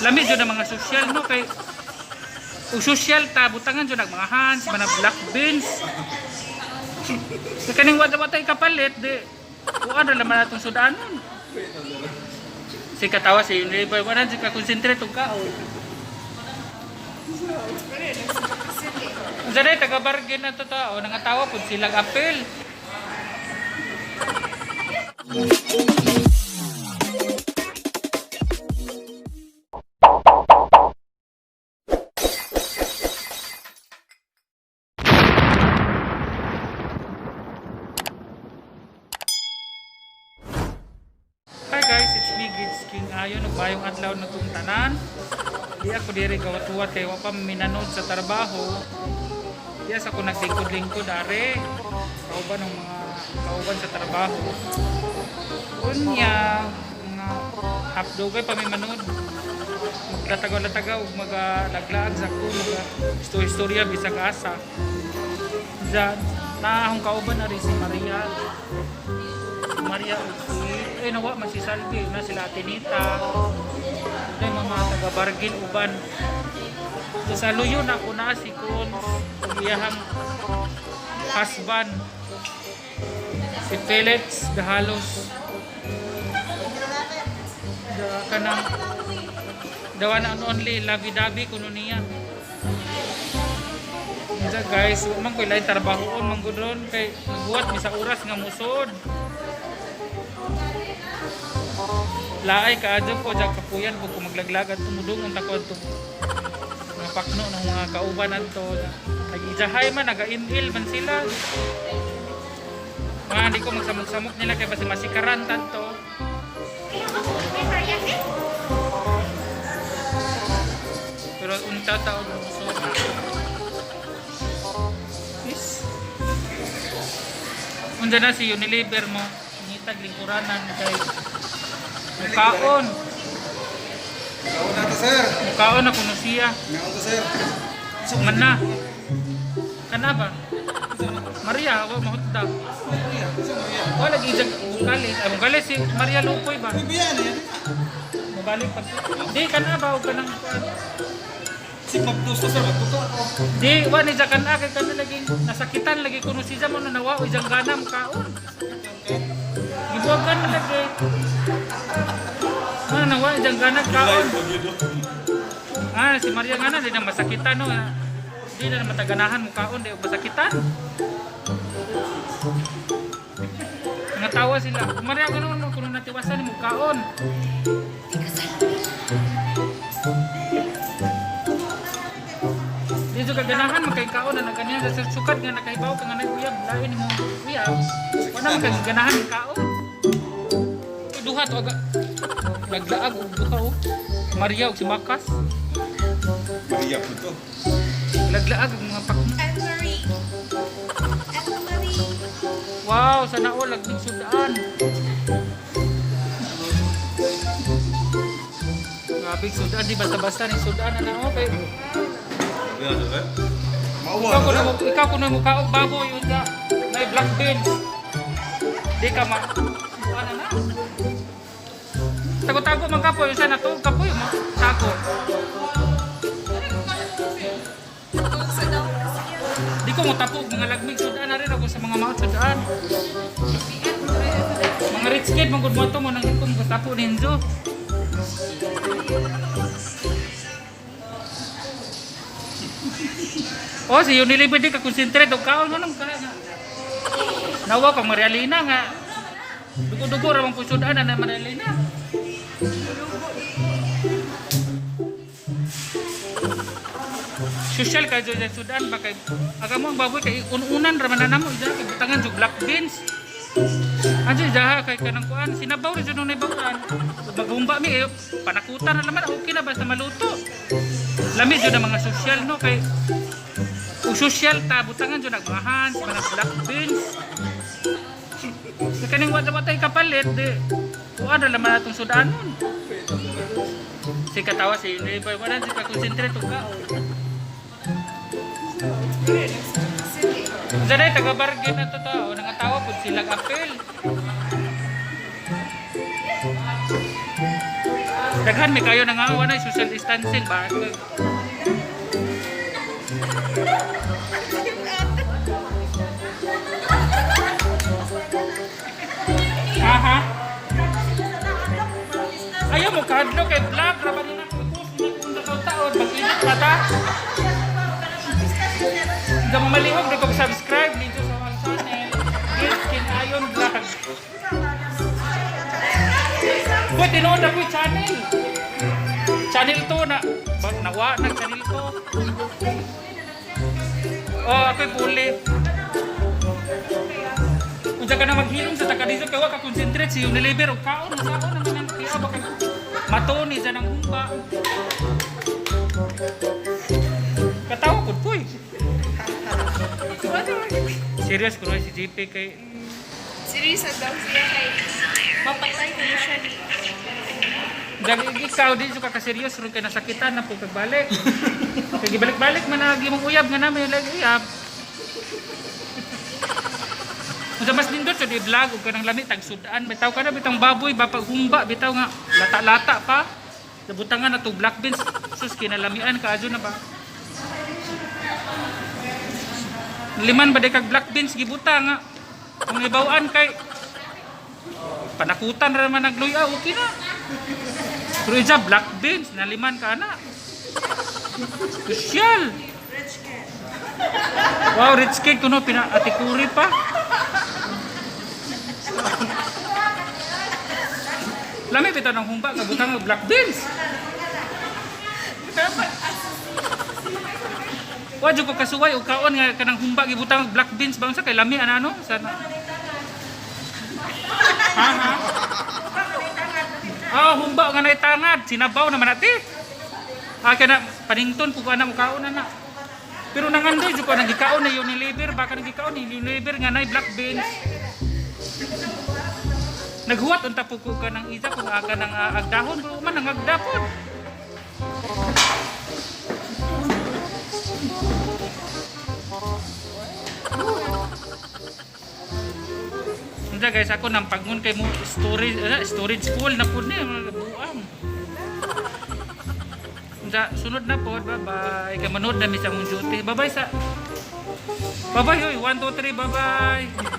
Lami jud ang mga social, no, kay ug social ta butangan jud ang mga hands, mga black beans. Kay kaning wa wa tay kapalit di kuan ra naman atong sudanon. Si katawa si Unilever, wala si ka concentrate og kaon. Unsa day taga bargain na to tao, nangatawa pud silang apel. Hi guys, it's me Gids King Ayon ug maayong adlaw na tong tanan. Di ako diri gawatuwat kay wa pa minanod sa trabaho. Di sa ako naglingkod-lingkod are. Kauban ng mga kauban sa trabaho. Unya, mga hapdogay pa may manood. Maglatagaw-latagaw ug magalaglaag sa ko mga istorya bisag asa. Za na akong kauban ari si Maria. Si Maria ug si eh nawa man si Salvi na sila Ate Nita. Dahil mga taga bargain uban. So, sa luyo na ako na si Cons ug iyahang husband si Felix de Halos. Da kanang the one and only lovey-dovey kuno niya. Unsa guys, wa man koy lain trabahoon man gud ron kay nagbuhat mi sa oras nga musod. Laay kaadyo ko jag kapuyan ko kung maglaglagan tumudong unta ko adto. Mga pakno ng mga kauban adto. Nag-ijahay man, naga-inhale man sila. Mga hindi ko magsamok-samok nila kay basi masikaran tanto. Pero unta taog musod. Yes. Unsa na si Unilever mo, ngitag lingkuranan kay mukaon. Kaon na to, sir. Mukaon na kuno siya. Meron to, sir. Man na. Kana ba? Maria, wa mahutda. Maria, sa Maria. Wa lagi jag bungkalis. Ay bungkalis si Maria Lupoy ba? Uy, biyan eh. Mabalik pa. Di kana ba og kanang Si Pablos to, sir. Magtuto ako. Di wa ni jag kana kay kana lagi nasakitan lagi kuno siya mo na nawa o ijang gana mukaon. Gibuwagan na lagi. Ano nawa ijang gana kaon. Ah, si Maria nga na, di na masakitan, no? Di na mataganahan mukaon, di masakitan. Nangatawa sila. Maria, gano'n, no, kung natiwasan ni mukaon. Di juga ganahan magkay kaon na naganihan sa sukat nga nakahibaw ka nga nay uyab lain mo uyab. Wala man kag ganahan kaon. Uy, duha to aga. Laglaag og duha oh. Maria og si Makas. Maria po to. Laglaag ang mga pakno. I'm Marie. I'm Marie. Wow, sana all laging sudaan. Grabe sudaan di basta-basta ni sudaan na na okay. Biyan to, sir. Mauwa Ikaw na, kuno sir. ikaw kuno mukha og baboy unsa may black beans. Di ka ma ano na. Tago-tago man kapoy unsa na to kapoy mo tago. Di ko mo tapog mga lagmig sudaan na rin ako sa mga maot sudaan. Mga rich kid man gud mo to mo nang ko mo ninjo. Oh, si Unilever di ka concentrate og kaon mo nang ka nga. Nawa kang Marialina nga. Dugo-dugo ra man pusudan na Marialina. Social ka jud sa sudan ba kay aga mo ang baboy kay un-unan ra man na namo ija kay butangan jud black beans. Anjo jaha kay kanang kuan sinabaw ra jud nung bawaan. Maghumba mi eh, panakutan na naman okay na basta maluto. Lami jud ang mga social no kay ug social ta butangan jud ang mga hands, mga black beans. Kay kaning wa wa tay kapalit di kuan ra naman atong sudanon. Si katawa si Unilever wala si ka concentrate og kaon. Unsa day taga bargain na to tao nangatawa pud silang apel. Daghan may kayo nangawa na social distancing ba? Aha. Ayaw mo kadlo kay vlog ra ba ni na post ni kung taon mag-init pa ta. Hindi mo malihog na kung subscribe dito sa among channel. It's Kinayon Vlog. Uy, tinuod ako yung channel. Channel 2 na. Ba, nawa na channel 2. Oh, ako'y puli. Unsa ka na maghilom sa taga dito kay wa ka concentrate si Unilever og kaon sa na man ang tiya baka matoni sa nang humba. Katawa pud ko eh. Serious ko si JP kay Serious daw siya kay mapatay ko siya ni. Jag ikaw di ka ka-serious ron kay nasakitan na po kagbalik. Kay gibalik-balik man agi mong uyab nga namin lagi uyab. Unsa mas nindot sa di vlog ug kanang lami tag sudan bitaw ka na bitang baboy ba humba bitaw nga lata-lata pa. Nabutangan na to black beans, sus, kinalamian ka adyo na ba. Liman ba di kag black beans gibuta nga. Kung ibawaan kay panakutan ra man nagluya, okay na. Pero isa black beans naliman ka ana. Sosyal. Rich kid. Wow, rich kid kuno pinaatikuri pa. Lami bitaw ng humba nga butang og black beans. Wa jud ko kasuway og kaon nga kanang humba gibutang og black beans ba unsa kay lami ana no? Sana. Ha ha. Ah, humba nga naitangad, sinabaw naman ati. Ah, kana panington pug ana mo kaon ana. Pero nangandoy jud ko nang gikaon na Unilever, baka nang gikaon ni Unilever nga nay black beans. Naghuwat unta po ko ka ng isa kung aga ng agdahon pero man ang agdapon. Unsa guys, ako nang pagngon kay mo storage storage full na pud ni mga buang. Unsa sunod na pod, bye-bye. Kay manood na mi sa among duty. Bye-bye sa. Bye-bye hoy, 1 2 3, bye-bye.